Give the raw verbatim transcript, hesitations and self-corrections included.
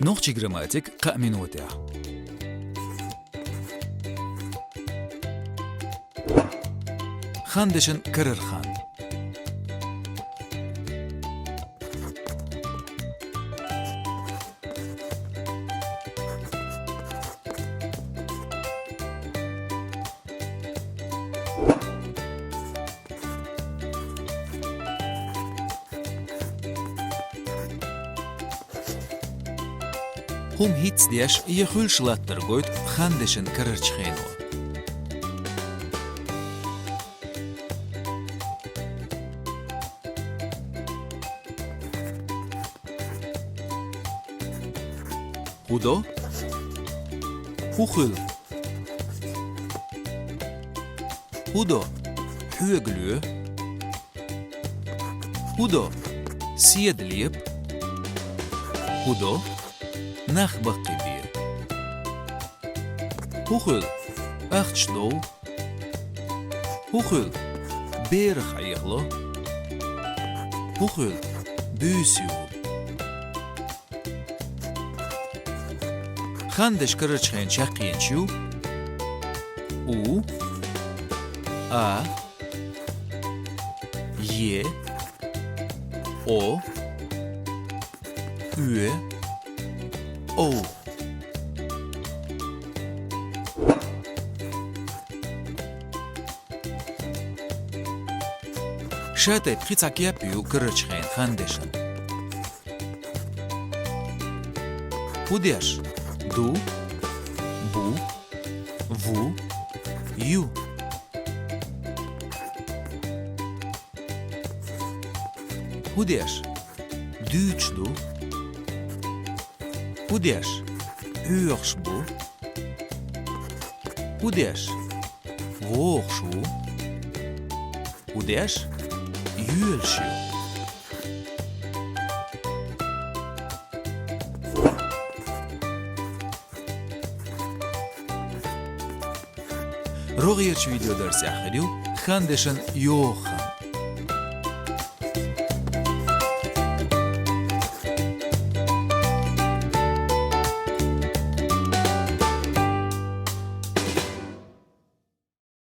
Нохчийн грамматика кхаа минутехь. Хандешан карарчу хенахь. ХӀума хӀинцца деш я хуьлуш латтар гойту хандешан карарчу хенахь. ХӀун до? ХӀун хуьлу? ХӀун до? Хьоьга лоь. ХӀун до? Седа лепа. ХӀун до? Нах баккхийбе. ХӀун хуьлу? Ахча дов. ХӀун хуьлу? Берах Ӏехало. ХӀун хуьлу? Буьйса юла. Хандеш карарчу хенахь чекхйинчу ю: у, а, е, о, оь, ов. Ша тайпа кхин цхьа кеп ю карарчу хенахь хандешан. ХӀун деш? Ду, бу, ву, ю. ХӀун деш? Дуьйцуш ду. ХӀун деш? Хьоьхуш бу. ХӀун деш? ВогӀуш ву. ХӀун деш? Йоьлуш ю. РогӀерчу видеодарсехь хир ю хандешан йогӀу хан.